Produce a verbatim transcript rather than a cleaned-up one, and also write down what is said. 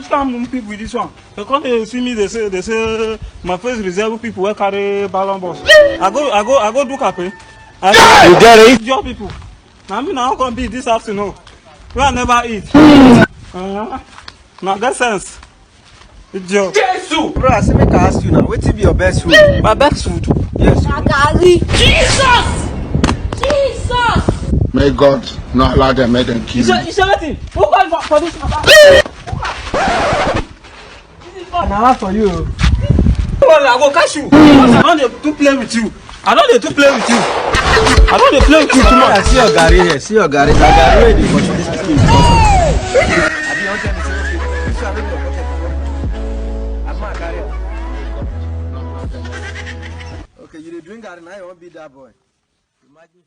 Some people with this one. They come dey see me, they say, they say my face resemble people wey carry ballon bus. I go, I go, I go do cafe. I You get it? Your people. Now me now come be this afternoon. Wey I never eat. Uh-huh. Now get sense. Idiot. Jesus! Bro, I say make I ask you now. Wetin be your best food? My best food? Yes. Na garri. Jesus! Jesus! May God not allow them, make them kill you. Say, you say wetin? Who call for, for this? Na house for you. Well, I go catch you. I don dey do play with you. I don dey do play with you. I don dey play with you too much. I see your garri here. See your garri. Na garri wey dey pursue this pikin. Abi you wan tell me say, okay, this one no be your pocket? Abi ma carry am? Okay, you dey drink garri, now you wan beat that boy. Imagine.